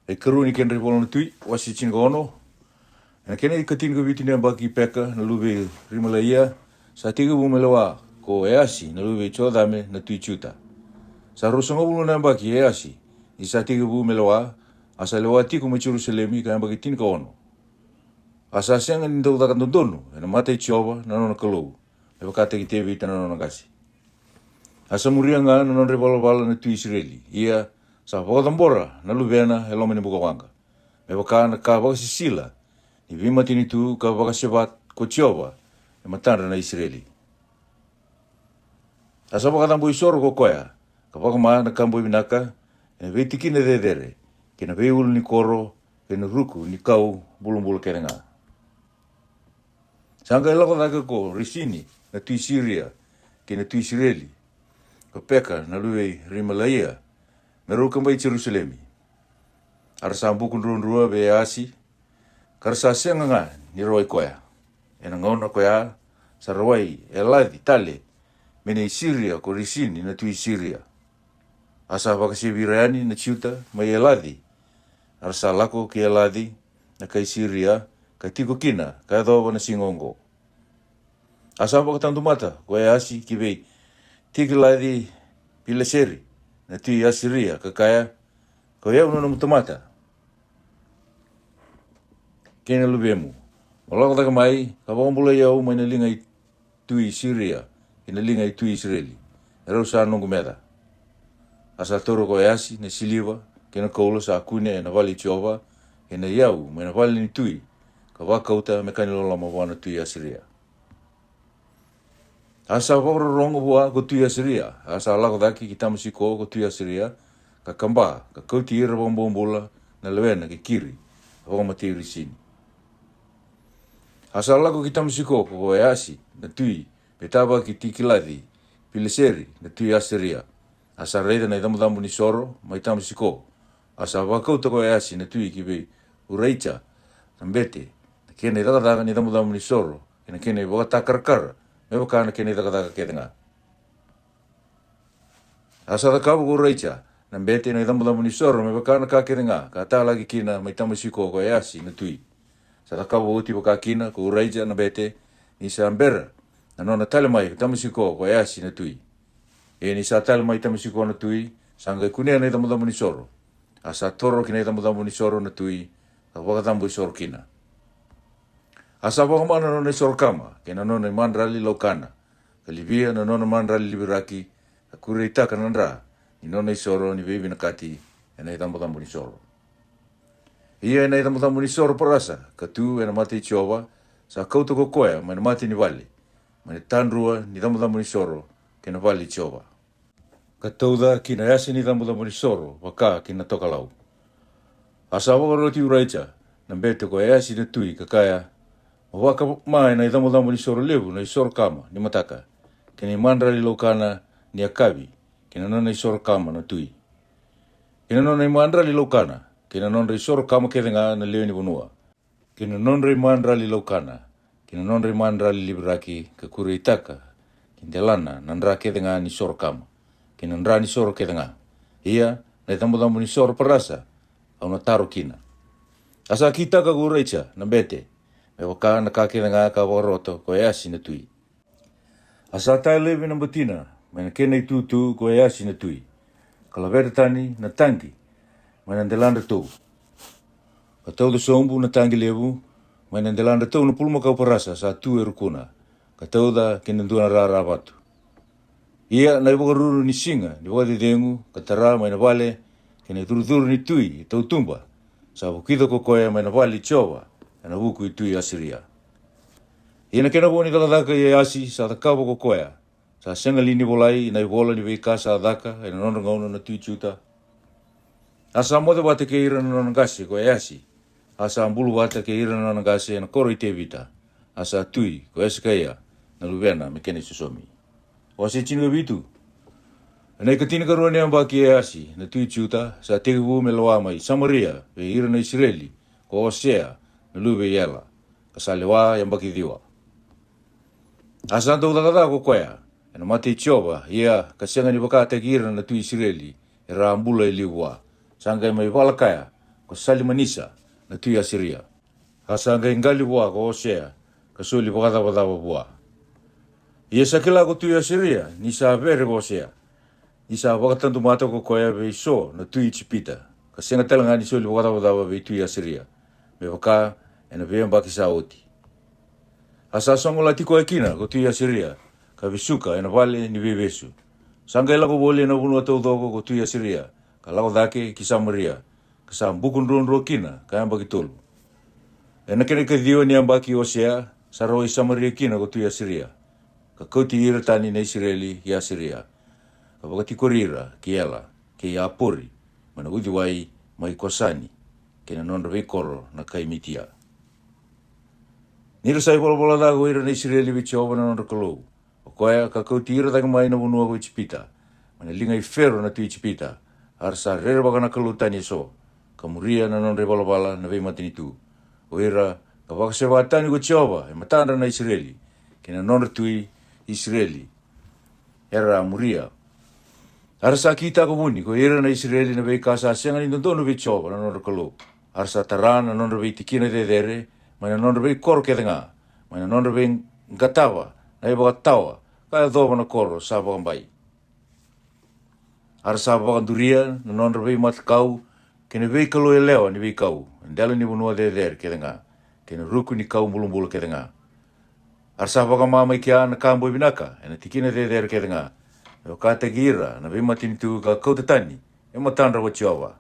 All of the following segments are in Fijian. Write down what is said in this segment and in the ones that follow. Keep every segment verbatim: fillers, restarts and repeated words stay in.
E karua ni kedra ivola na tui, wase tinikaono. Ena kena ikatinikavitu ni yabaki i Peka na luve i Rimalaia, sa tekivu me lewa ko Easi na luve i Jocame na tui Juta. Sa ruasagavulu na yabaki i Easi ni sa tekivu me lewa, a sa lewa tiko mai Jerusalemi ka yabaki tinikaono. A sa sega ni dau caka dodonu ena mata i Jiova na nona Kalou, me vakataki Tevita na nona qase. A sa muria ga na nodra ivalavala na tui Isireli, ia sa vakacabora na luvena e loma ni bukawaqa, me vaka na ka vakasisila ni veimatanitu ka vakaseva ko Jiova e matadra na Isireli. A sa vakacabo isoro ko koya, ka vakama na ka boi vinaka ena veitikina cecere, kei na veiulu ni koro, kei na ruku ni kau bulabula kece ga. Sa qai lako cake ko Risini na tui Siria, kei na tui Isireli, ko Peka na luve i Rimalaia, me rau kabai Jerusalemi. A ra sa buku druadrua vei Easi, ka ra sa sega ga ni rawai koya. Ena gauna koya sa rawai Elaci tale mai Siria ko Risini na tui Siria. A sa vakasevi ira yani na Juta mai Elaci. A ra sa lako ki Elaci na kai Siria, ka tiko kina ka yacova na siga oqo. A sa vakatadumata ko Easi ki vei Tikilaci Pileseri na tui Asiria, ka kaya, "Ko i au na nomu tamata kei na luvemu, mo lako cake mai ka vakabulai au mai na liga i tui Siria kei na liga i tui Isireli, e rau sa noqu meca." A sa taura ko Easi na siliva kei na koula sa kune ena vale i Jiova, kei na iyau mai na vale ni tui, ka vakauta me ka ni loloma vua na tui Asiria. A sa vakarorogo vua ko tui Asiria, a sa lako cake ki Tamasiko ko tui Asiria, ka kaba, ka kauti ira vakabobula na lewena ki Kiri, ka vakamatei Risini. A sa lako ki Tamasiko ko Easi na tui, me tavaki Tikilaci Pileseri na tui Asiria. A sa raica na icabocabo ni soro mai Tamasiko. A sa vakauta ko Easi na tui ki vei Uraija na bete na kena icakacaka ni icabocabo ni soro, kei na kena ivakatakarakara, me vaka na kena icakacaka kece ga. A sa cakava ko Uraija na bete na icabocabo ni soro me vaka na ka kece ga ka talaki kina mai Tamasiko ko Easi na tui. Sa cakava oti vaka kina ko Uraija na bete, ni sa bera na nona tale mai Tamasiko ko Easi na tui. Ia ni sa tale mai Tamasiko na tui, sa qai kunea na icabocabo ni soro. A sa toro ki na icabocabo ni soro na tui, ka vakacabo isoro kina. A sa vakama na nona isoro kama kei na nona imadrali laukana, ka livia na nona madrali liviraki, ka kureitaka na dra ni nona isoro ni veivinakati ena icabocabo ni soro. Ia ena icabocabo ni soro parasa ka tu ena mata i Jiova, sa kauta ko koya mai na mata ni vale, mai na tadrua ni cabocabo ni soro kei na vale i Jiova, ka tauca ki na yasa ni cabocabo ni soro vaka ki na tokalau. A sa vakaroti Uraija na bete ko Easi na tui, ka kaya, "Mo vakama ena icabocabo ni soro levu na isoro kama ni mataka, kei na imadrali laukana ni yakavi, kei na nona isoro kama na tui, kei na nona imadrali laukana, kei na nodra isoro kama kece ga na lewe ni vanua, kei na nodra imadrali laukana, kei na nodra imadrali liviraki, ka kureitaka ki delana na dra kece ga ni soro kama, kei na dra ni soro kece ga. Ia na icabocabo ni soro parasa au na taro kina." A sa kitaka ko Uraija na bete, me vaka na ka kece ga ka vakarota ko Easi na tui. A sa talevi na batina mai na kena itutu ko Easi na tui, ka laveta tani na taqi mai na deladratou, ka tauca sobu na taqi levu mai na deladratou na pulumakau parasa sa tu e rukuna, ka tauca ki na dua na rara vatu. Ia na ivakaruru ni siga ni vakacecegu ka tara mai na vale, kei na icurucuru ni tui e tautuba, sa vukica ko koya mai na vale i Jiova ena vuku i tui Asiria. Ia na kena vo ni cakacaka i Easi sa cakava ko koya, sa sega li ni volai ena ivola ni veika sa caka ena nodra gauna na tui Juta? A sa moce vata kei ira na nona qase ko Easi, a sa bulu vata kei ira na nona qase ena koro i Tevita, a sa tui ko Esekaia na luvena me kena isosomi. Wase tinikavitu. Ena ikatinikarua ni yabaki i Easi na tui Juta, sa tekivu me lewa mai Samaria vei ira na Isireli ko Osea na luve i Ela, ka sa lewa yabaki ciwa. A sa dau cakacaka ko koya ena mata i Jiova, ia ka sega ni vakataki ira na tui Isireli era a bula e liu vua. Sa qai mai vala kaya ko Salimanisa na tui Asiria. A sa qai qali vua ko Osea, ka soli vakacavacava vua. Ia sa kila ko tui Asiria ni sa vere ko Osea, ni sa vakatadumata ko koya vei so na tui Ijipita, ka sega tale ga ni soli vakacavacava vei tui Asiria, me vaka ena veiyabaki sa oti. A sa sogolati koya kina ko tui Asiria, ka vesuka ena vale ni veivesu. Sa qai lako voli ena vanua taucoko ko tui Asiria, ka lako cake ki Samaria, ka sa buku druadrua kina ka yabaki tolu. Ena kena ikaciwa ni yabaki i Osea, sa rawai Samaria kina ko tui Asiria, ka kauti ira tani na Isireli i Asiria, ka vakatikori ira ki Ela, kei Apori, mai na uciwai mai Kosani, kei na nodra veikoro na kai Mitia. Ni ra sa ivalavala ca ko ira na Isireli vei Jiova na nodra Kalou, o koya ka kauti ira cake mai na vanua ko Ijipita, mai na liga i Fero na tui Ijipita, a ra sa rerevaka na kalou tani eso, ka muria na nodra ivalavala na veimatanitu. O ira ka vakaseva tani ko Jiova e matadra na Isireli, kei na nodra tui Isireli era a muria. A ra sa kitaka vuni ko ira na Isireli na veika sa sega ni dodonu vei Jiova na nodra Kalou. A ra sa tara na nodra veitikina cecere mai na nodra veikoro kece ga, mai na nodra veiqatava na ivakatawa ka yacova na koro sa vakabai. A ra sa vakaduria na nodra veimatakau kei na veikalou yalewa ni veikau e dela ni vanua cecere kece ga, kei na ruku ni kau bulabula kece ga. A ra sa vakama mai kea na ka boi vinaka ena tikina cecere kece ga, me vakataki ira na veimatanitu ka kauta tani e matadra ko Jiova.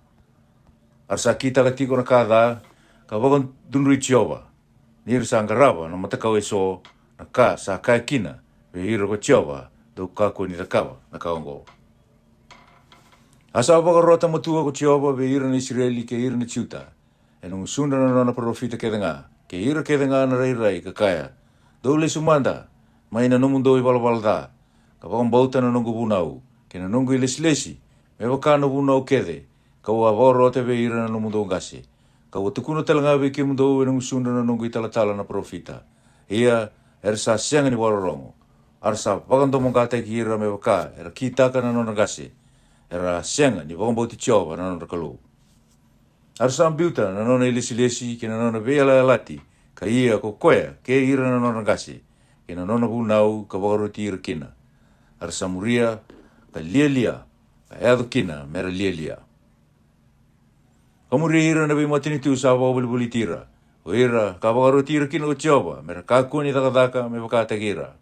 A ra sa kitaka tiko na ka ca ka vakacudrui Jiova, ni ra sa qarava na matakau eso, na ka sa kaya kina vei ira ko Jiova, dou kakua ni cakava na ka oqo. A sa vakarota matua ko Jiova vei ira na Isireli kei ira na Juta, ena gusudra na nona parofita kece ga, kei ira kece ga na rairai, ka kaya, dou lesu mada mai na nomudou ivalavala ca, ka vakabauta na noqu vunau kei na noqu ilesilesi, me vaka na vunau kece kau a vakarota vei ira na nomudou qase, kau a tukuna tale ga vei kemudou ena gusudra na noqu italatala na parofita. Ia era sa sega ni vakarorogo, a ra sa vakadomoqataki ira me vaka era kitaka na nodra qase, era a sega ni vakabauti Jiova na nodra Kalou. A ra sa biuta na nona ilesilesi kei na nona veiyalayalati, ka ia ko koya kei ira na nodra qase, kei na nona vunau ka vakaroti ira kina. A ra sa muria ka lialia, ka yaco kina me ra lialia. Ka muri ira na veimatanitu sa vakavolivoliti ira, o ira ka vakaroti ira kina ko Jiova, me ra kakua ni cakacaka me vakataki ira.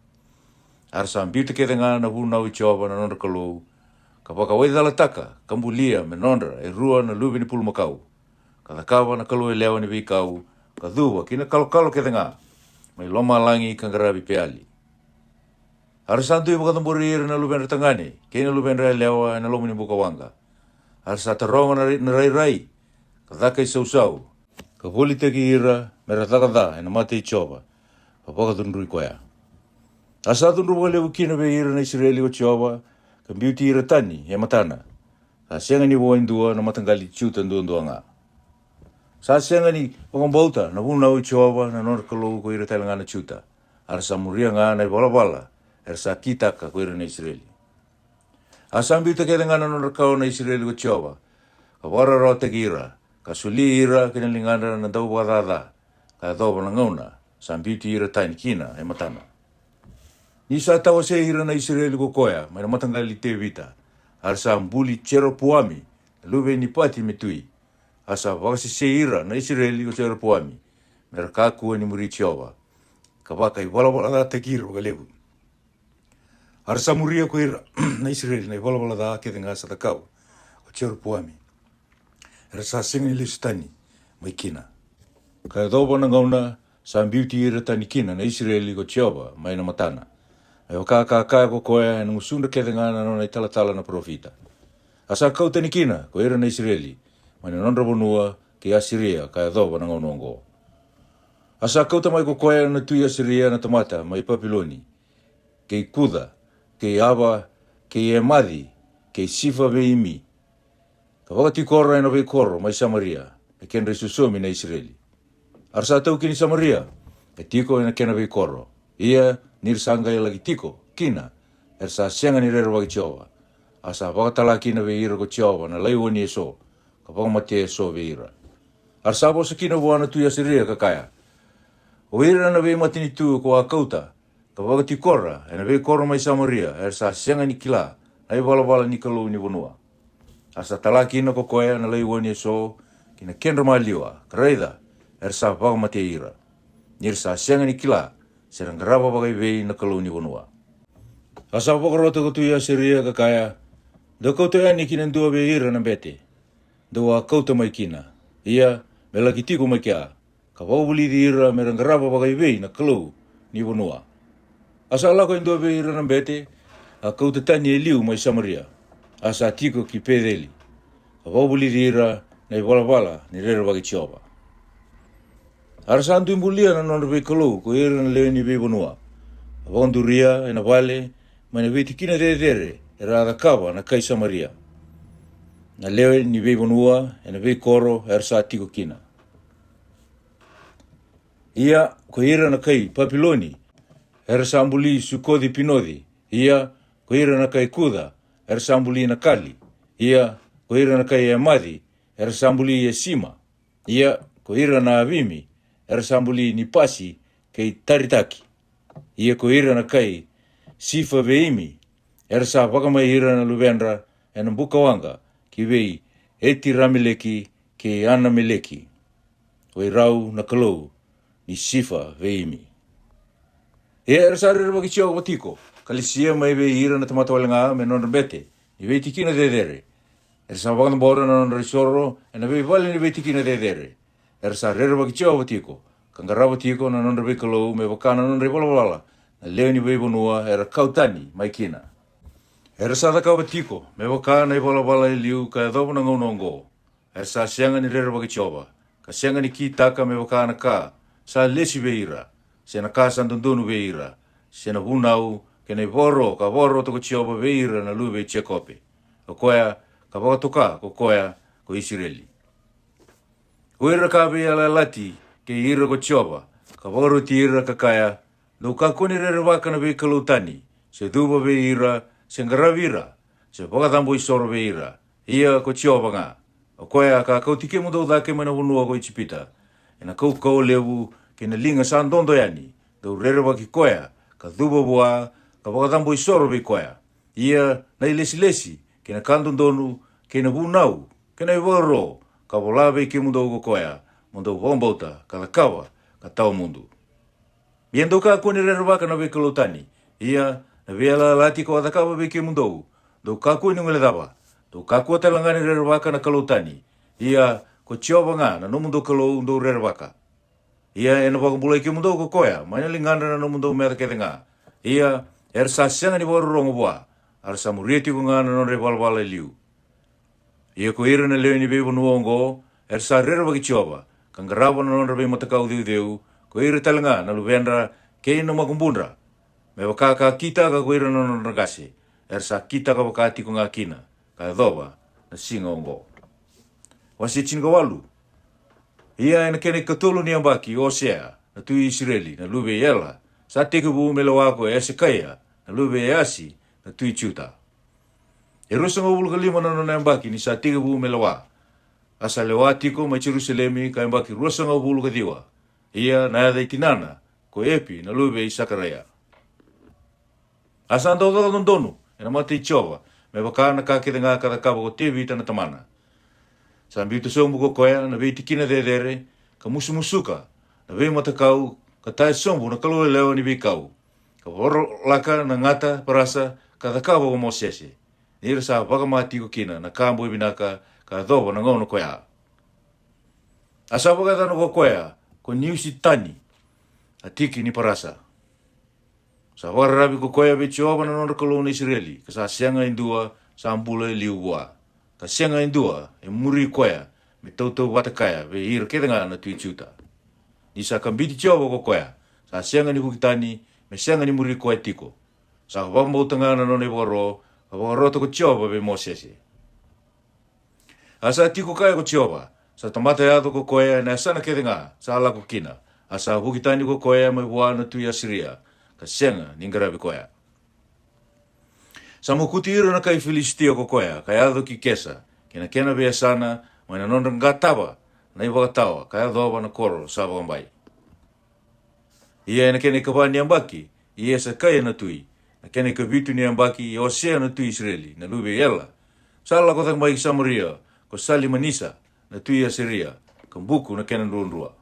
A ra sa biuta kece ga na vunau i Jiova na nodra Kalou, ka vakawaicalataka ka bulia me nodra e rua na luve ni pulumakau, ka cakava na kalou yalewa ni veikau, ka cuva ki na kalokalo kece ga mai lomalagi ka qaravi Peali. A ra sa dui vakacabori ira na luvedra tagane kei na luvedra yalewa ena loma ni buka waqa. A ra sa taroga na rai-, na rairai, ka caka i sausau, ka volitaki ira me ra caka ca ena mata i Jiova, ka vakacudrui koya. A sa cudru vakalevu kina vei ira na Isireli ko Jiova, ka biuti ira tani e matana. Sa sega ni vo e dua na mataqali Juta duadua ga. Sa sega ni vakabauta na vunau i Jiova na nodra Kalou ko ira tale ga na Juta. A ra sa muria ga na ivalavala era sa kitaka ko ira na Isireli. A sa biuta kece ga na nodra kawa na Isireli ko Jiova, ka vakararawataki ira, ka soli ira ki na ligadra na dauvakacaca, ka yacova na gauna sa biuti ira tani kina e matana. Ni sa tawasei ira na Isireli ko koya mai na mataqali i Tevita, a ra sa buli Jeropoami na luve i Nepati me tui. A sa vakasesei ira na Isireli ko Jeropoami me ra kakua ni muri Jiova, ka vakaivalavalacataki ira vakalevu. A ra sa muria ko ira na Isireli na ivalavala ca kece ga sa cakava ko Jeropoami, era sa sega ni lesu tani mai kina. Ka yacova na gauna sa biuti ira tani kina na Isireli ko Jiova mai na matana, me vaka ka kaya ko koya ena gusudra kece ga na nona italatala na parofita. A sa kau tani kina ko ira na Isireli mai na nodra vanua ki Asiria, ka yacova na gauna oqo. A sa kauta mai ko koya na tui Asiria na tamata mai Papiloni, kei Kuca, kei Ava, kei Emaci, kei Sifaveimi, ka vakatikora ena veikoro mai Samaria, me kedra isosomi na Isireli. A ra sa taukeni Samaria, ka tiko ena kena veikoro. Ia ni ra sa qai laki tiko kina, era sa sega ni rerevaki Jiova. A sa vakatala kina vei ira ko Jiova na laioni eso, ka vakamatea eso vei ira. A ra sa vosa kina vua na tui Asiria ka kaya, "O ira na veimatanitu ko a kauta ka vakatikora e na veikoro mai Samaria era sa sega ni kila na i valavala ni kalou ni vanua. A ra sa tala kina ko koya na laione e so ki na kedra maliwa, ka raica, era sa vakamatei ira, ni ra sa sega ni kila se ra qarava vakaivei na kalou ni vanua." A sa vakarota ko tui Asiria ka kaya, "Dou kauta yani ki na dua vei ira na bete, dou a kauta mai kina, ia me laki tiko mai kea, ka vakavulici ira me ra qarava vakaivei na kalou ni vanua." A sa lako e dua vei ira na bete, a kauta tani e liu mai Samaria, a sa tiko ki Peceli, ka vakavulici ira na i valavala ni rerevaki Jiova. A ra sa dui bulia na nodra veikalou ko ira na lewe ni veivanua, a vakaduria e na vale mai na veitikina cecere era a cakava na kai Samaria, na lewe ni veivanua e na veikoro era sa tiko kina. Ia ko ira na kai Papiloni era sa buli Sukoci-pinoci. Ia ko ira na kai Kuca era sa buli Nakali. Ia ko ira na kai Emaci era sa buli Esima. Ia ko ira na Avimi era sa buli Nipasi kei Taritaki. Ia ko ira na kai Sifaveimi era sa vakamai ira na luvedra e na bukawaqa ki vei Etirameleki kei Anameleki, o i rau na kalou ni Sifaveimi. Ia era sa rerevaki Jiova tiko, ka lesia mai vei ira na tamata wale ga me nodra bete ni veitikina cecere. Era sa vakadabora na nodra i soro e na veivale ni veitikina cecere. Era sa rerevaki Jiova tiko, ka qarava tiko na nodra veikalou me vaka na nodra i valavala na lewe ni veivanua era kau tani mai kina. Era sa cakava tiko me vaka na i valavala e liu ka yacova na gauna oqo. Era sa sega ni rerevaki Jiova, ka sega ni kitaka me vaka na ka sa lesi vei ira, se na ka sa dodonu vei ira, se na vunau kei na i vakaro ka vakarota ko Jiova vei ira na luve i Jekope, o koya ka vakatoka ko koya ko Isireli. O ira ka veiyalayalati kei ira ko Jiova, ka vakaroti ira ka kaya, "Dou kakua ni rerevaka na veikalou tani, se cuva vei ira, se qaravi ira, se vakacabo isoro vei ira. Ia ko Jiova ga, o koya ka kauti kemudou cake mai na vanua ko Ijipita, e na kaukauwa levu kei na liga sa dodo yani, dou rerevaki koya, ka cuva vua, ka vakacabo isoro vei koya. Ia na i lesilesi, kei na ka dodonu, kei na vunau, kei na i vakaro, ka vola vei kemudou ko koya, mo dou vakabauta, ka cakava, ka tawa mudu. Ia dou kakua ni rerevaka na veikalou tani, ia na veiyalayalati ko a cakava vei kemudou, dou kakua ni guilecava. Dou kakua tale ga ni rerevaka na kalou tani, ia ko Jiova ga na nomudou Kalou dou rerevaka. Ia e na vakabulai kemudou ko koya mai na ligadra na nomudou meca kece ga. Ia era sa sega ni vakarorogo vua, a ra sa muria tiko ga na nodra i valavala e liu. Ia ko ira na lewe ni veivanua oqo era sa rerevaki Jiova, ka qarava na nodra veimatakau ceuceu, ko ira tale ga na luvedra kei na makubudra, me vaka ka kitaka ko ira na nodra qase, era sa kitaka vaka tiko ga kina, ka yacova na siga oqo. Wase tinikawalu. Ia e na kena i katolu ni yabaki o Osea na tui Isireli na luve i Ela, sa tekivu me lewa ko Esekaia na luve i Easi na tui Juta. E ruasagavulu ka lima na nona yabaki ni sa tekivu me lewa, a sa lewa tiko mai Jerusalemi ka yabaki ruasagavulu ka ciwa. Ia na yaca i tinana ko Epi na luve i Sakaraia. A sa dau caka dodonu e na mata i Jiova, me vaka na ka kece ga ka cakava ko Tevita na tamana. Sa biuta sobu ko koya na veitikina cecere, ka musumusuka na veimatakau, ka taya sobu na kalou yalewa ni veikau, ka vorolaka na gata parasa ka cakava ko Mosese, ni ra sa vakama tiko kina na ka boi vinaka ka yacova na gauna koya. A sa vakayacana ko koya ko Niusitani, a tiki ni parasa. Sa vakararavi ko koya vei Jiova na nodra Kalou na Isireli, ka sa sega e dua sa bula e liu vua, ka sega e dua e muri koya me tautauvata kaya vei ira kece ga na tui Juta. Ni sa kabiti Jiova ko koya, sa sega ni vuki tani me sega ni muri koya tiko. Sa vakabauta ga na nona ivakaro, ka vakarota ko Jiova vei Mosese. A sa tiko kaya ko Jiova, sa tamata yaco ko koya ena yasana kece ga sa lako kina, a sa vuki tani ko koya mai vua na tui Asiria, ka sega ni qaravi koya. Sa mokuti ira na kai Filisitia ko koya, ka yaco ki Kesa, kei na kena veiyasana, mai na nodra qatava na ivakatawa ka yacova na koro sa vakabai. Ia ena kena ikava ni yabaki i Esekaia na tui, na kena ikavitu ni yabaki i Osea na tui Isireli na luve i Ela, sa lako cake mai ki Samaria ko Salimanisa na tui Asiria, ka buku na kena druadrua.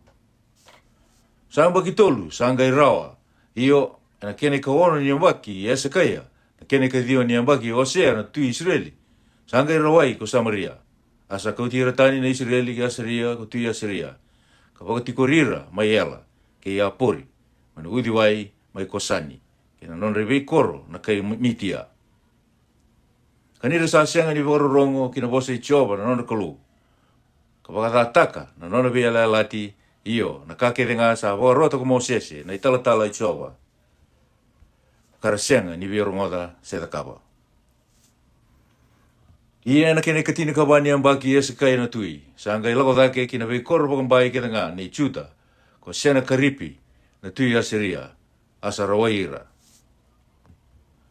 Sa yabaki tolu sa qai rawa, io, ena kena ikaono ni yabaki i Esekaia, na kena ikaciwa ni yabaki i Osea na tui Isireli, sa qai rawai ko Samaria. A sa kauti ira tani na Isireli ki Asiria ko tui Asiria, ka vakatikori ira mai Ela, kei Apori, mai na uciwai mai Kosani, kei na nodra iveikoro na kai Mitia. Ka ni ra sa sega ni vakarorogo ki na vosa i Jiova na nodra Kalou, ka vakacataka na nona veiyalayalati, io, na ka kece ga sa vakarota ko Mosese na italatala i Jiova, ka ra sega ni via rogoca se cakava. Ia ena kena ikatinikava ni yabaki i Esekaia na tui, sa qai lako cake ki na veikoro vakabai kece ga nei Juta ko Senakaripi na tui Asiria, a sa rawai ira.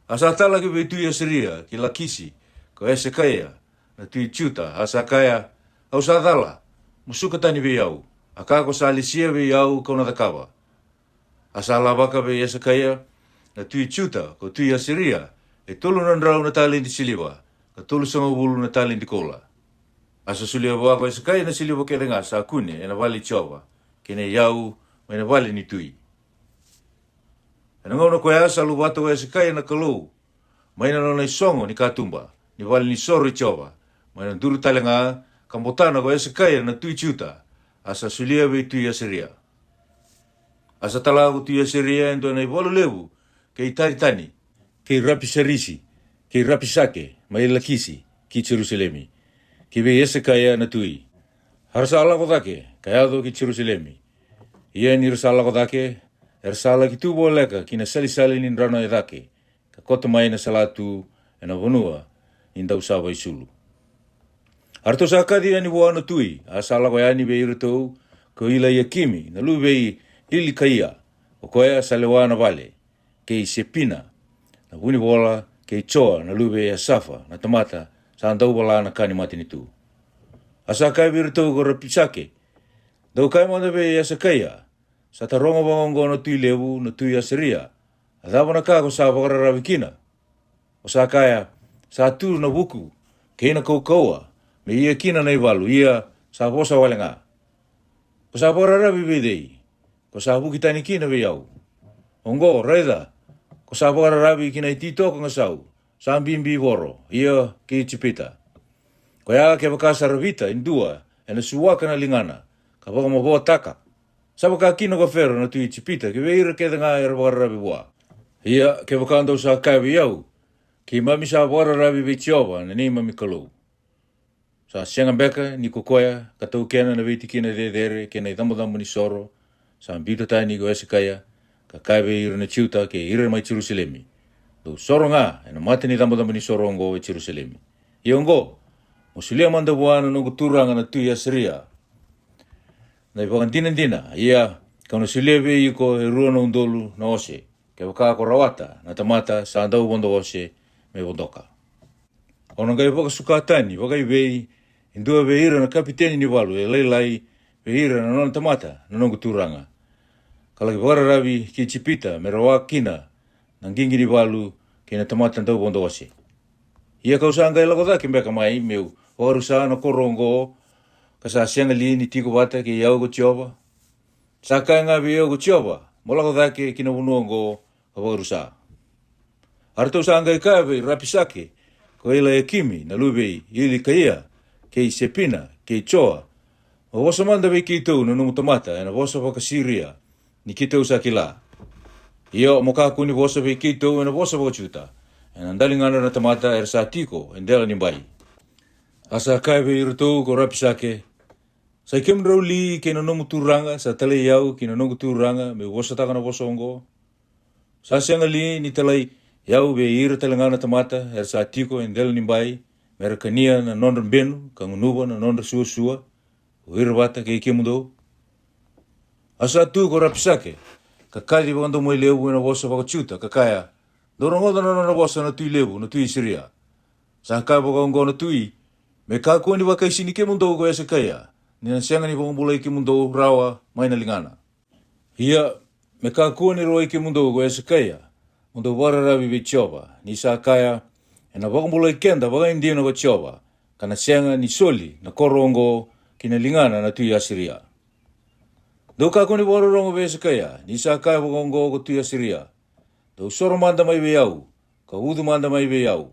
A sa talaki vei tui Asiria ki Lakisi ko Esekaia na tui Juta, a sa kaya, Au sa cala, mo suka tani vei au, a ka ko sa lesia vei au kau na cakava. A sa lavaka vei Esekaia na tui Juta ko tui Asiria e tolu na drau na taledi siliva, ka tolusagavulu na taledi koula. A sa solia vua ko Esekaia na siliva kece ga sa kune ena vale i Jiova, kei na iyau mai na vale ni tui. Ena gauna koya sa luvata ko Esekaia na Kalou mai na nona isogo ni katuba ni valenisoro i Jiova, mai na duru tale ga ka botana ko Esekaia na tui Juta, a sa solia vei tui Asiria. A sa tala ko tui Asiria e dua na ivalu levu kei Taritani, kei Rapisarisi, kei Rapisake, mai Lakisi ki Jerusalemi, ki vei Esekaia na tui. A ra sa lako cake ka yaco ki Jerusalemi. Ia ni ra sa lako cake, era sa laki tu voleka ki na salisali ni drano e cake, ka koto mai na salatu ena vanua ni dau sa vaisulu. A ratou sa kaci yani vua na tui, a sa lako yani vei iratou ko Ilaiakimi na luve i Ilikaia, o koya sa lewa na vale, kei Sepina na vunivola, kei Joa na luve i Asafa, na tamata sa dau vola na ka ni matanitu. A sa kaya vei iratou ko Rapisake, Dou kaya mada vei Esekaia, Sa taroga vakaoqo na tui levu, na tui Asiria, A cava na ka ko sa vakararavi kina? Ko sa kaya, Sa tu na vuku kei na kaukauwa me ia kina na ivalu, ia sa vosa wale ga. Ko sa vakararavi vei cei? Ko sa vuki tani kina vei au. Oqo, raica, ko sa vakararavi ki na ititoko gasau sa bibi voro, ia ki Ijipita. Koya kevaka sa ravita e dua, ena suaka na ligana ka vakamavotaka. Sa vaka kina ko Fero na tui Ijipita ki vei ira kece ga era vakararavi vua. Ia kevaka dou sa kaya vei au, Keimami sa vakararavi vei Jiova na neimami Kalou. Sa sega beka ni ko koya ka taukena na veitikina cecere kei na icabocabo ni soro sa biuta tani ko Esekaia, ka kaya vei ira na Juta kei ira mai Jerusalemi, Dou soro ga ena mata ni cabocabo ni soro oqo e Jerusalemi. Ia oqo, mo solia mada vua na noqu turaga na tui Asiria na ivakadinadina, ia kau na solia vei iko e rua na udolu na ose, kevaka ko rawata na tamata sa dau vodo ose me vodoka. Au na qai vakasuka tani vakaivei e dua vei ira na kapiteni ni valu e lailai vei ira na nona tamata na noqu turaga, ka laki vakararavi ki Ijipita me rawa kina na qiqi ni valu kei na tamata dau vodo ose? Ia kau sa qai lako cake beka mai meu vakarusa na koro oqo, ka sa sega li ni tiko vata kei au ko Jiova? Sa kaya ga vei au ko Jiova, Mo lako cake ki na vanua oqo ka vakarusa. A ratou sa qai kaya vei Rapisake ko Ilaiakimi na luve i Ilikaia, kei Sepina, kei Joa, Mo vosa mada vei keitou na nomu tamata ena vosa vakaSiria, ni keitou sa kila. Io, mo kakua ni vosa vei keitou ena vosa vakaJuta, ena daligadra na tamata era sa tiko e dela ni bai. A sa kaya vei iratou ko Rapisake, Sa i kemudrau li kei na nomu turaga sa talai au ki na noqu turaga meu vosataka na vosa oqo? Sa sega li ni talai au vei ira tale ga na tamata era sa tiko e dela ni bai, me ra kania na nodra benu ka gunuva na nodra suasua, o ira vata kei kemudou? A sa tu ko Rapisake ka kaci vakadomoilevu ena vosa vakaJuta, ka kaya, Dou rogoca na nona vosa na tui levu na tui Asiria. Sa kaya vakaoqo na tui, Me kakua ni vakaisini kemudou ko Esekaia, ni na sega ni vakabulai kemudou rawa mai na ligana. Ia, me kakua ni rawai kemudou ko Esekaia, mo dou vakararavi vei Jiova, ni sa kaya, ena vakabulai keda vakaidina ko Jiova, ka na sega ni soli na koro oqo ki na ligana na tui Asiria. Dou kakua ni vakarorogo vei Esekaia, ni sa kaya vakaoqo ko tui Asiria, dou soro mada mai vei au, ka ucu mada mai vei au,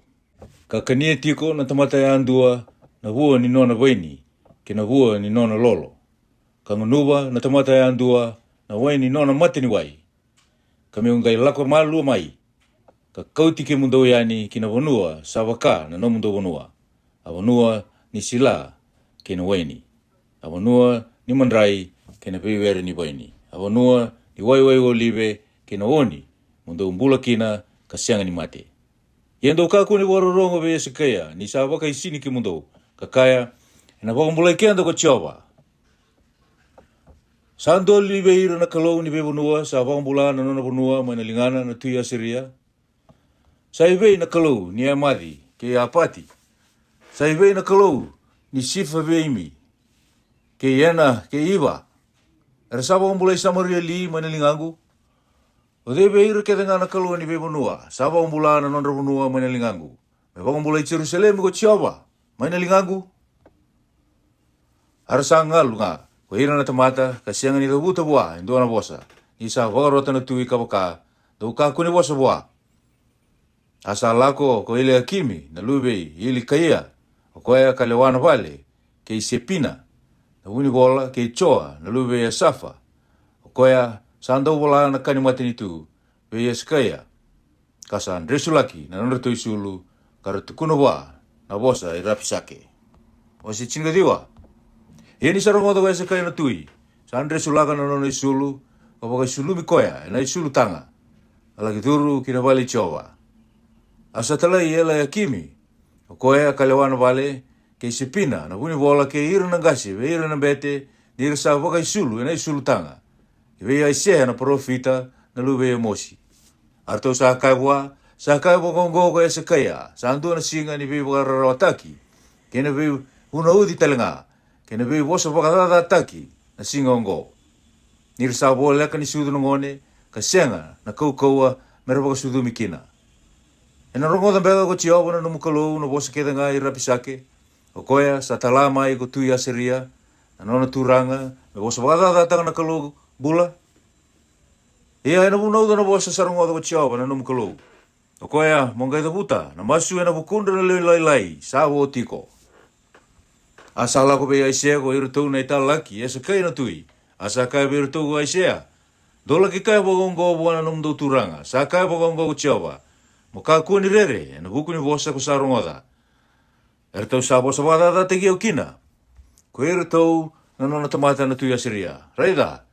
ka kania tiko na tamata yadua na vua ni nona vaini, kei na vua ni nona lolo, ka gunuva na tamata yadua na wai ni nona mata ni wai, ka meu qai lako malua mai, ka kauti kemudou yani ki na vanua sa vaka na nomudou vanua, a vanua ni sila kei na waini, a vanua ni madrai kei na veiwere ni vaini, a vanua ni waiwai olive kei na oni, mo dou bula kina ka sega ni mate. Ia dou kakua ni vakarorogo vei Esekaia ni sa vakaisini kemudou, ka kaya, ena vakabulai keda ko Jiova. Sa dua li vei ira na kalou ni veivanua sa vakabula na nona vanua mai na ligana na tui Asiria? Sa i vei na kalou ni Emaci kei Apati? Sa i vei na kalou ni Sifaveimi, kei Ena kei Iva? Era sa vakabulai Samaria li mai na ligaqu? O cei vei ira kece ga na kalou ni veivanua sa vakabula na nodra vanua mai na ligaqu? Me vakabulai Jerusalemi ko Jiova mai na ligaqu? A ra sa galu ga ko ira na tamata, ka sega ni cavuta vua e dua na vosa, ni sa vakarota na tui ka vaka, dou kakua ni vosa vua. A sa lako ko Eliakimi na luve i Ilikaia, o koya ka lewa na vale, kei Sepina na vunivola, kei Joa na luve i Asafa, o koya sa dau vola na ka ni matanitu, vei Esekaia, ka sa dresulaki na nodratou isulu, ka ra tukuna vua na vosa i Rapisake. Wase tinikaciwa. Ia ni sa rogoca ko Esekaia na tui, sa dresulaka na nona isulu, ka vakaisulumi koya ena isulu taga, ka laki curu ki na vale i Jiova. A sa talai Eliakimi, o koya ka lewa na vale, kei Sepina na vunivola, kei ira na qase vei ira na bete, ni ra sa vakaisulu ena isulu taga, ki vei Aisea na parofita na luve i Emosi. A ratou sa kaya vua, sa kaya vakaoqo ko Esekaia, sa dua na siga ni veivakararawataki, kei na veivunauci tale ga, kei na veivosa vakacacataki na siga oqo, ni ra sa voleka ni sucu na gone, ka sega na kaukauwa me ra vakasucumi kina. Ena rogoca beka ko Jiova na nomu Kalou na vosa kece ga i Rapisake, o koya sa tala mai ko tui Asiria, na nona turaga, me vosa vakacacataka na Kalou bula? Ia ena vunauca na vosa sa rogoca ko Jiova na nomu Kalou, o koya mo qai cavuta na masu ena vukudra na lewe lailai sa vo tiko. A sa lako vei Aisea ko iratou na italaki i Esekaia na tui, a sa kaya vei iratou ko Aisea, dou laki kaya vakaoqo vua na nomudou turaga, sa kaya vakaoqo ko Jiova, mo kakua ni rere ena vuku ni vosa ko sa rogoca. Eratou sa vosa vakacacataki au kina ko iratou na nona tamata na tui Asiria. Raica,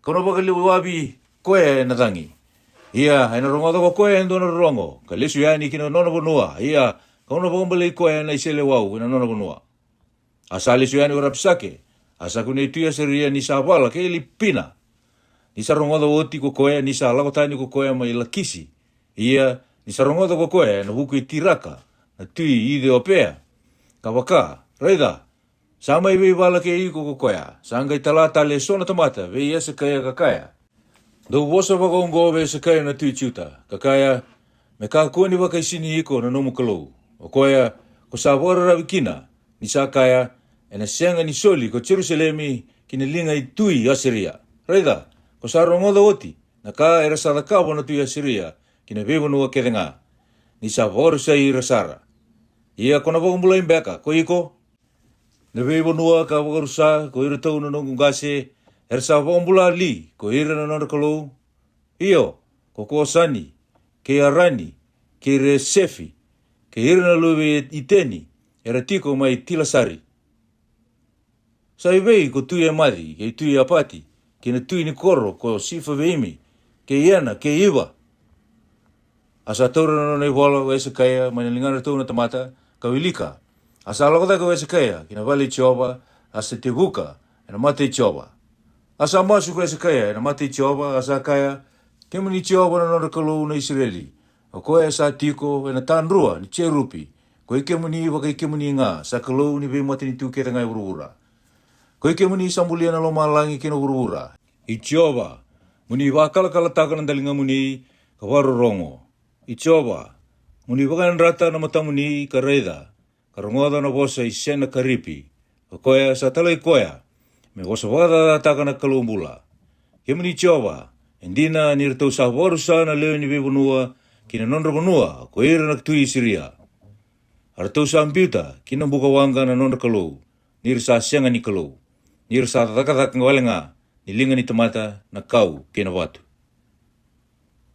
kau na vakaliwavi koya ena cagi. Ia ena rogoca ko koya e dua na rorogo, ka lesu yani ki na nona vanua. Ia kau na vakabalei koya ena iseleiwau ena nona vanua. A sa lesu yani ko Rapisake, a sa kunei tui Asiria ni sa vala kei Lipina. Ni sa rogoca oti ko koya ni sa lako tani ko koya mai Lakisi. Ia ni sa rogoca ko koya ena vuku i Tiraka na tui Iciopea, ka vaka, raica, sa mai veivala kei iko ko koya. Sa qai tala tale e so na tamata vei Esekaia ka kaya, dou vosa vakaoqo vei Esekaia na tui Juta, ka kaya, me kakua ni vakaisini iko na nomu Kalou, o koya ko sa vakararavi kina, ni sa kaya, ena sega ni soli ko Jerusalemi ki na liga i tui Asiria. Raica, ko sa rogoca oti na ka era sa cakava na tui Asiria ki na veivanua kece ga, ni sa vakarusai ira sara. Ia ko na vakabulai beka ko iko? Na veivanua ka vakarusa ko iratou na noqu qase, era sa vakabula li ko ira na nodra kalou? Io, ko Kosani, kei Arani, kei Resefi, kei ira na luve i Iteni era tiko mai Tilasari. Sa i vei ko tui Emaci kei tui Apati, kei na tui ni koro ko Sifaveimi, kei Ena, kei Iva? A sa taura na nona ivola ko Esekaia mai na ligana ratou na tamata, ka wilika. A sa lako cake ko Esekaia ki na vale i Jiova, a sa tevuka ena mata i Jiova. A sa masu ko Esekaia ena mata i Jiova, a sa kaya, kemuni Jiova na nodra Kalou na Isireli, o koya sa tiko ena tadrua ni jerupi, ko i kemuni vakai kemuni ga sa Kalou ni veimatanitu kece ga e vuravura. Koi kemuni sa bulia na lomalagi kei na vuravura, i Jiova, mo ni vakalakalataka na daligamuni ka vakarorogo. I Jiova, mo ni vakayadrata na matamuni ka raica, ka rogoca na vosa i Senakaripi, o koya sa talai koya me vosa vakacacataka na Kalou bula. Kemuni Jiova, e dina ni ratou sa vakarusa na lewe ni veivanua ki na nodra vanua ko ira na tui Asiria. A ratou sa biuta ki na buka waqa na nodra kalou, ni ra sa sega ni kalou, ni ra sa cakacaka wale ga ni liga ni tamata na kau kei na vatu.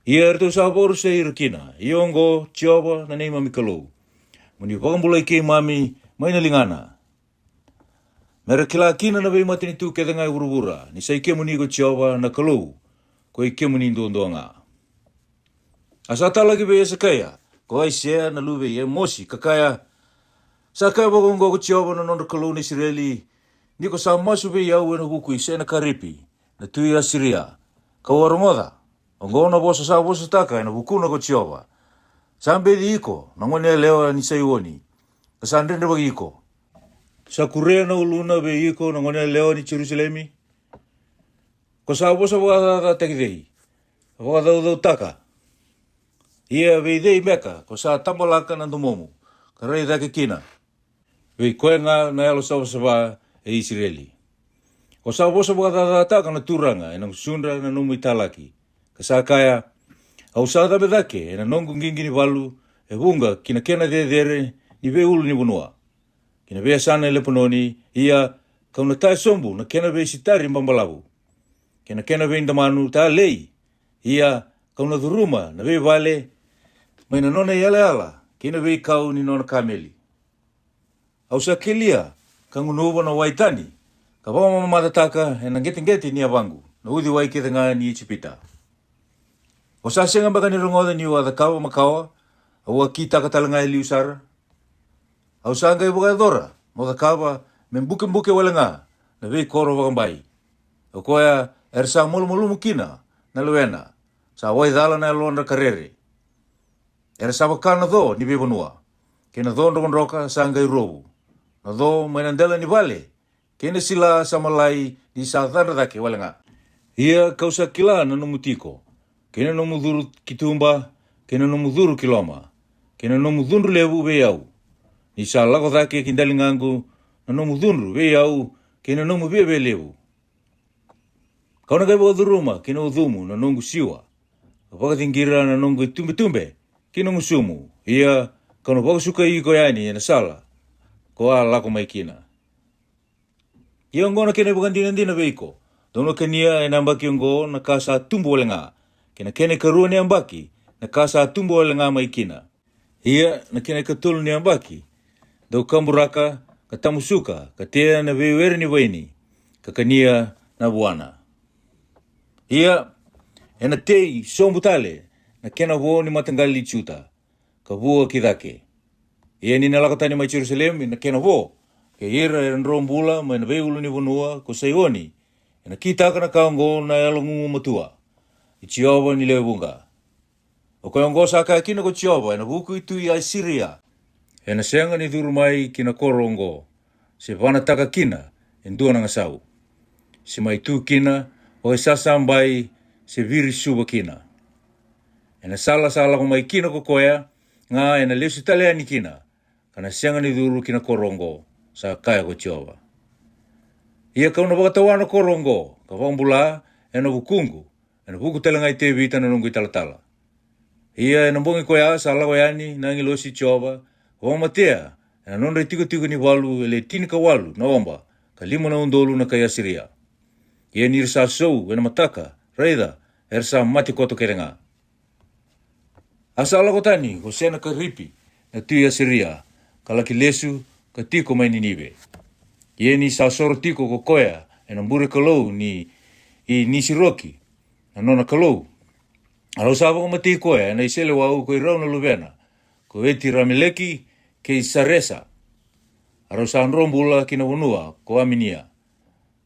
Ia eratou sa vakarusai ira kina. Ia oqo, Jiova na neimami Kalou, mo ni vakabulai keimami mai na ligana, me ra kila kina na veimatanitu kece ga e vuravura ni sa i kemuni ko Jiova na Kalou, ko i kemuni duadua ga. A sa talaki vei Esekaia ko Aisea na luve i Emosi, ka kaya, Sa kaya vakaoqo ko Jiova na nodra Kalou na Isireli, ni ko sa masu vei au ena vuku i Senakaripi na tui Asiria, ka'u a rogoca. Oqo na vosa sa vosataka ena vukuna ko Jiova: Sa beci iko na goneyalewa ni Saioni, ka sa dredrevaki iko. Sa kurea na uluna vei iko na goneyalewa ni Jerusalemi. Ko sa vosa vakacacataki cei, ka vakacaucautaka? Ia vei cei beka ko sa tabalaka na domomu ka rai cake kina? Vei koya ga na yalo savasava e Isireli. Ko sa vosa vakacacataka na Turaga ena gusudra na nomu italaki, ka sa kaya, Au sa cabe cake ena noqu qiqi ni valu e vuqa ki na kena cecere ni veiulunivanua, ki na veiyasana e Lepanoni. Ia ka'u na taya sobu na kena veisitari babalavu, kei na kena veidamanu talei. Ia ka'u na curuma na veivale mai na nona iyalayala kei na veikau ni nona kameli. Au sa kelia ka gunuva na wai tani, ka vakamamacataka ena qeteqete ni yavaqu na uciwai kece ga ni Ijipita. O sa sega beka ni rogoca ni'u a cakava makawa, au a kitaka tale ga e liu sara? Au sa qai vakayacora mo cakava me bukebuke wale ga na veikoro vakabai, o koya era sa malumalumu kina na lewena. Sa waicala na yalodra ka rere. Era sa vaka na co ni veivanua, kei na co drokadroka sa qai rovu, na co mai na dela ni vale, kei na sila sa malai ni sa cadra cake wale ga. Ia ka'u sa kila na nomu tiko, kei na nomu curu ki tuba, kei na nomu curu ki loma, kei na nomu cudru levu vei au. Ni sa lako cake ki daligaqu na nomu cudru vei au kei na nomu viavialevu. Ka'u na qai vakacuruma ki na ucumu na noqu siwa, ka vakaciqira na noqu itubetube ki na gusumu. Ia ka'u na vakasukai iko yani ena sala ko a lako mai kina. Ia oqo na kena ivakadinadina vei iko: dou na kania ena yabaki oqo na ka sa tubu wale ga, kei na kena ikarua ni yabaki na ka sa tubu wale ga mai kina. Ia na kena ikatolu ni yabaki dou kaburaka, ka tamusuka, ka tea na veiwere ni vaini, ka kania na vuana. Ia ena tei sobu tale na kena vo ni mataqali i Juta, ka vua ki cake. Ia ni na lako tani mai Jerusalemi na kena vo, kei ira era dro bula mai na veiulunivanua ko Saioni, ena kitaka na ka oqo na yalogugumatua i Jiova ni lewe vuqa. O koya oqo sa kaya kina ko Jiova ena vuku i tui Asiria: Ena sega ni curu mai ki na koro oqo, se vanataka kina e dua na gasau, se mai tu kina vakaisasabai, se viri suva kina. Ena sala sa lako mai kina ko koya ga ena lesu tale yani kina, ka na sega ni curu ki na koro oqo, sa kaya ko Jiova. Ia ka'u na vakatawa na koro oqo, ka vakabula ena vukuqu, ena vuku tale ga i Tevita na noqu italatala. Ia ena bogi koya sa lako yani na agilosi i Jiova, ka vakamatea ena nodra itikotiko ni valu e le tinikawalu na oba ka lima na udolu na kai Asiria. Ia ni ra sa sou ena mataka, raica, era sa mate koto kece ga. A sa lako tani ko Senakaripi na tui Asiria, ka laki lesu ka tiko mai Ninive. Ia ni sa soro tiko ko koya ena bure kalou ni i Nisiroki na nona kalou, a rau sa vakamatei koya ena iseleiwau ko i rau na luvena, ko Etirameleki kei Saresa. A rau sa dro bula ki na vanua ko Aminia.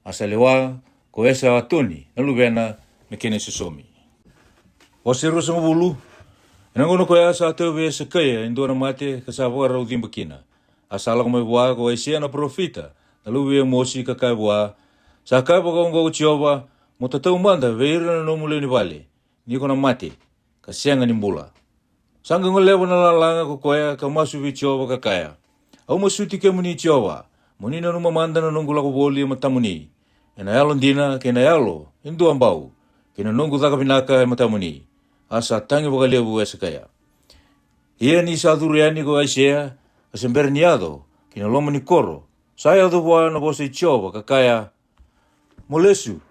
A sa lewa ko Esa-atoni na luvena me kena isosomi. Wase ruasagavulu. Ena gauna koya sa tauvi Esekaia e dua na mate ka sa vakarau ciba kina. A sa lako mai vua ko Aisea na parofita, na luve i Emosi, ka kaya vua, Sa kaya vakaoqo ko Jiova, Mo tatau mada vei ira na nomu lewe ni vale, ni ko na mate, ka sega ni bula. Sa qai goleva na lalaga ko koya, ka masu vei Jiova, ka kaya, Au masuti kemuni Jiova, mo ni nanuma mada na noqu lako voli e matamuni, e na yalo dina kei na yalo e dua bau, kei na noqu caka vinaka e matamuni. A sa tagi vakalevu ko Esekaia. Ia ni sa curu yani ko Aisea, ka se bera ni yaco ki na loma ni koro, sa yaco vua na vosa i Jiova, ka kaya, Mo lesu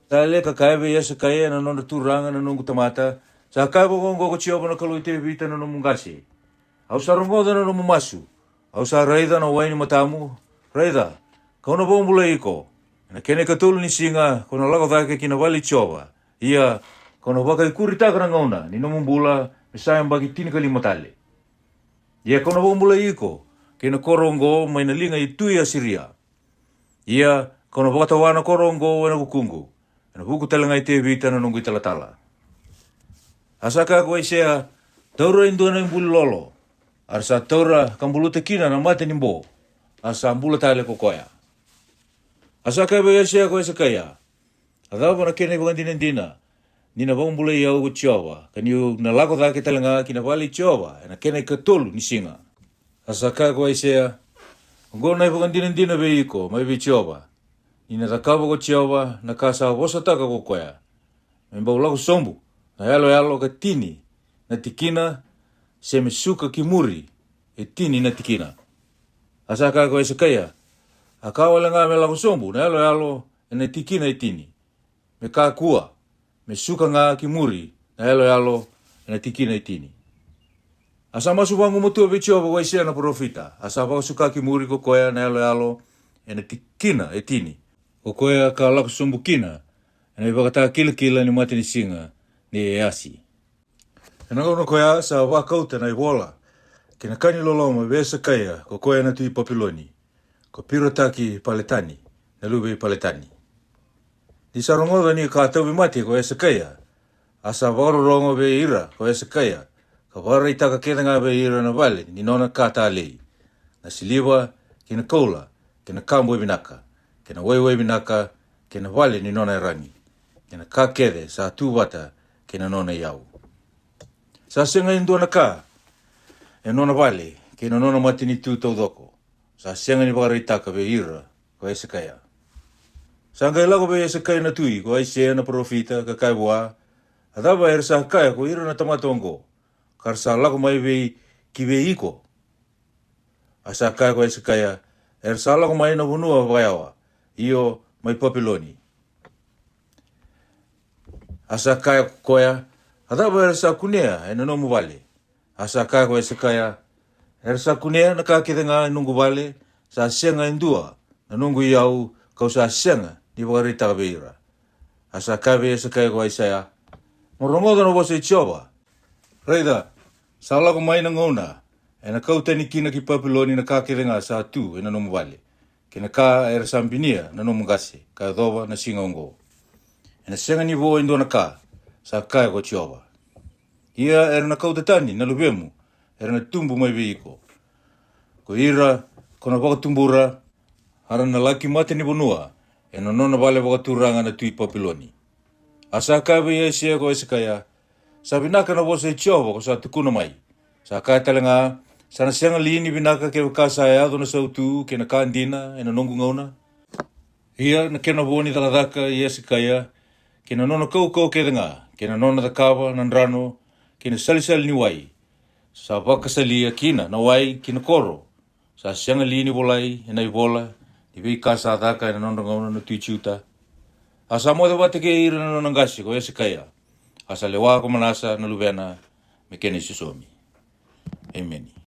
tale ka kaya vei Esekaia na nodra turaga na noqu tamata, Sa kaya vakaoqo ko Jiova na Kalou i Tevita na nomu qase, Au sa rogoca na nomu masu, au sa raica na wai ni matamu. Raica, ka'u na vakabulai iko. E na kena ikatolu ni siga ka'u na lako cake ki na vale i Jiova. Ia, ka'u na vakaikuritaka na gauna ni nomu bula me sa yabaki tinikalima tale. Ia ka'u na vakabulai iko kei na koro oqo mai na liga i tui Asiria. Ia, ka'u na vakatawa na koro oqo e na vukuqu, e na vuku tale ga i Tevita na noqu italatala. A sa kaya ko Aisea, Taura e dua na ibuli lolo. A ra sa taura ka buluta kina na mata ni bo, a sa bula tale ko koya. A sa kaya vei Aisea ko Esekaia, A cava na kena ivakadinadina ni na vakabulai au ko Jiova, ka ni'u na lako cake tale ga ki na vale i Jiova e na kena ikatolu ni siga? A sa kaya ko Aisea, Oqo na ivakadinadina vei iko mai vei Jiova, ni na cakava ko Jiova na ka sa vosataka ko koya, me bau lako sobu na yaloyalo ka tini na tikina, se me suka ki muri e tini na tikina. A sa kaya ko Esekaia, A ka wale ga me lako sobu na yaloyalo e na tikina e tini, me kakua me suka ga ki muri na yaloyalo e na tikina e tini. A sa masu vagumatua vei Jiova ko Aisea na parofita, a sa vakasuka ki muri ko koya na yaloyalo e na tikina e tini, ko koya ka lako sobu kina e na ivakatakilakila ni matanisiga ni Easi. E na gauna koya sa vakauta na ivola kei na ka ni loloma vei Esekaia ko koya na tui Papiloni, ko Pirotaki Paletani, na luve i Paletani. Ni sa rogoca ni ka tauvimate ko Esekaia, a sa vakarorogo vei ira ko Esekaia, ka vakaraitaka kece ga vei ira na vale ni nona ka talei, na siliva, kei na koula, kei na ka boi vinaka, kei na waiwai vinaka, kei na vale ni nona yaragi, kei na ka kece sa tu vata kei na nona iyau. Sa sega e dua na ka e nona vale kei na nona matanitu taucoko sa sega ni vakaraitaka vei ira ko Esekaia. Sa qai lako vei Esekaia na tui ko Aisea na parofita, ka kaya vua, A cava era sa kaya ko ira na tamata oqo, ka ra sa lako mai vei ki vei iko? A sa kaya ko Esekaia, Era sa lako mai na vanua vakayawa, io, mai Papiloni. A sa kaya ko koya, A cava era sa kunea e na nomu vale? A sa kaya ko Esekaia, Era sa kunea na ka kece ga e noqu vale, sa sega e dua na noqu iyau, ka'u sa sega ni vakaraitaka vei ira. A sa kaya vei Esekaia ko Aisea, Mo rogoca na vosa i Jiova. Raica, sa lako mai na gauna e na kau tani kina ki Papiloni na ka kece ga sa tu e na nomu vale, kei na ka era sa binia na nomu qase ka yacova na siga oqo. E na sega ni vo e dua na ka, sa kaya ko Jiova. Ia era na kauta tani na luvemu era na tubu mai vei iko, ko ira ko na vakatubura, a ra na laki matanivanua e na nona vale vakaturaga na tui Papiloni. A sa kaya vei Aisea ko Esekaia, Sa vinaka na vosa i Jiova ko sa tukuna mai. Sa kaya tale ga, Sa na sega li ni vinaka kevaka sa yaco na sautu kei na ka dina e na noqu gauna? Ia na kena vo ni cakacaka i Esekaia, kei na nona kaukauwa kece ga, kei na nona cakava na drano, kei na salisali ni wai, sa vakasalia kina na wai ki na koro, sa sega li ni volai e na ivola ni veika sa caka e na nodra gauna na tui Juta? A sa moce vata kei ira na nona qase ko Esekaia, a sa lewa ko Manasa na luvena me kena isosomi. Emeni.